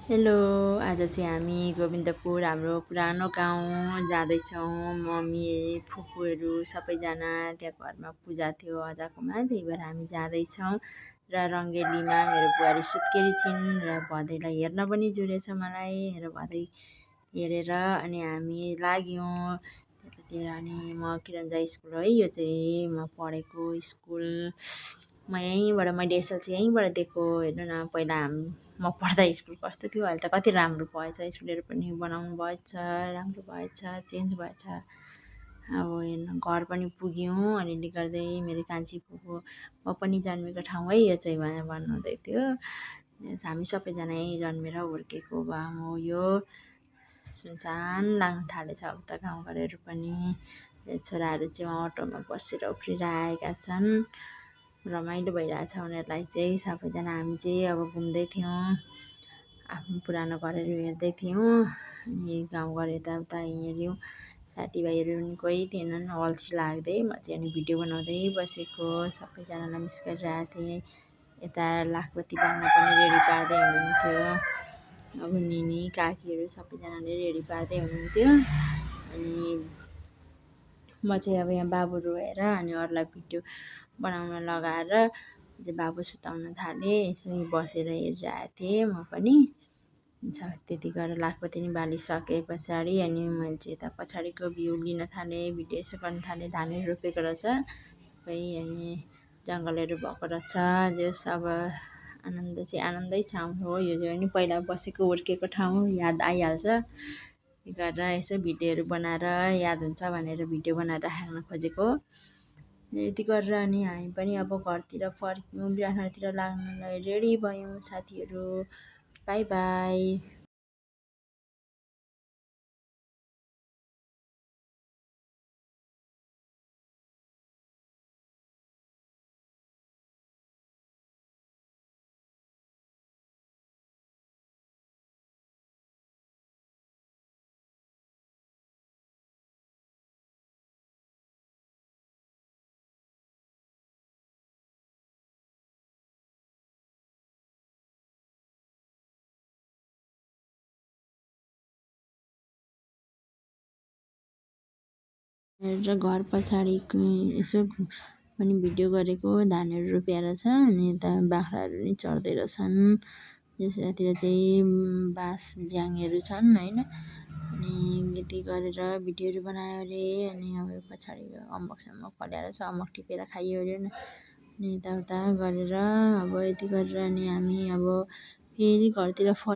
Hello. आज चाहिँ हामी गोविन्दपुर हाम्रो पुरानो गाउँ जाँदैछौँ। मम्मी फुपूहरू सबैजना त्यहाँ घरमा पूजा थियो अजाकोमा, त्यही भएर हामी जाँदैछौँ। र रङ्गेलीमा मेरो बुहारी सुत्केरी छिन् र भदैलाई हेर्न पनि जुरेछ मलाई र भदै हेरेर अनि हामी लाग्यौँ त्यतातिर। अनि म किरन्जा स्कुल है, यो चाहिँ म पढेको स्कुल। मैले एसएलसी यहीँबाट दिएको। हेर्नु न, पहिला म पढ्दा स्कुल कस्तो थियो, अहिले त कति राम्रो भएछ। स्कुलहरू पनि बनाउनु भएछ, राम्रो भएछ, चेन्ज भएछ। अब हेर्नु, घर पनि पुग्यौँ अलिअलि गर्दै। मेरो कान्छी फुपू म पनि जन्मेको ठाउँ है यो चाहिँ भनेर भन्नुहुँदै थियो। हामी सबैजना यहीँ जन्मेर हुर्केको गाउँ हो यो। सुनसान लाग्न थालेछ अब त गाउँघरहरू पनि। छोराहरू चाहिँ अटोमा बसेर उफ्रिएर आएका छन्। रमाइलो भइरहेछ उनीहरूलाई चाहिँ। सबैजना हामी चाहिँ अब घुम्दै थियौँ, आफ्नो पुरानो घरहरू हेर्दै थियौँ। अनि गाउँघर यताउता हेऱ्यौँ। साथीभाइहरू पनि कोही थिएनन्, अल्छी लाग्दै म चाहिँ अनि भिडियो बनाउँदै बसेको। सबैजनालाई मिस गरिरहेको थिएँ। यता लाखपति बाँध्न पनि रेडी पार्दै हुनुहुन्थ्यो। अब निनी काकीहरू सबैजनाले रेडी पार्दै हुनुहुन्थ्यो। अनि म चाहिँ अब यहाँ बाबु रोएर अनि अरूलाई भिडियो बनाउन लगाएर चाहिँ बाबु सुताउन थालेँ। यसो बसेर हेरिरहेको थिएँ म पनि। त्यति गरेर लाखपति नि बालिसके पछाडि अनि मैले चाहिँ यता पछाडिको भ्यू लिन थालेँ, भिडियो यसो गर्न थालेँ। धानहरू रोपेको रहेछ सबै अनि जङ्गलहरू भएको रहेछ। जस अब आनन्द चाहिँ आनन्दै ठाउँ हो यो पनि। पहिला बसेको हुर्केको ठाउँ याद आइहाल्छ। त्यही गरेर यसो भिडियोहरू बनाएर याद हुन्छ भनेर भिडियो बनाएर राख्न खोजेको। यति गरेर अनि हामी पनि अब घरतिर फर्क्यौँ, बिरानतिर लाग्नलाई रेडी भयौँ साथीहरू। By by. र घर पछाडिको यसो पनि भिडियो गरेको। धानहरू रोपिएर छ अनि यता बाख्राहरू नि चर्दै रहेछन्। यतातिर चाहिँ बाँस ज्याङहरू छन् होइन। अनि यति गरेर भिडियोहरू बनायो अरे। अनि अब पछाडि अम्बकसम्बक फलेर छ, अम्बक टिपेर खायो अरे। अनि यताउता गरेर अब यति गरेर अनि हामी अब फेरि घरतिर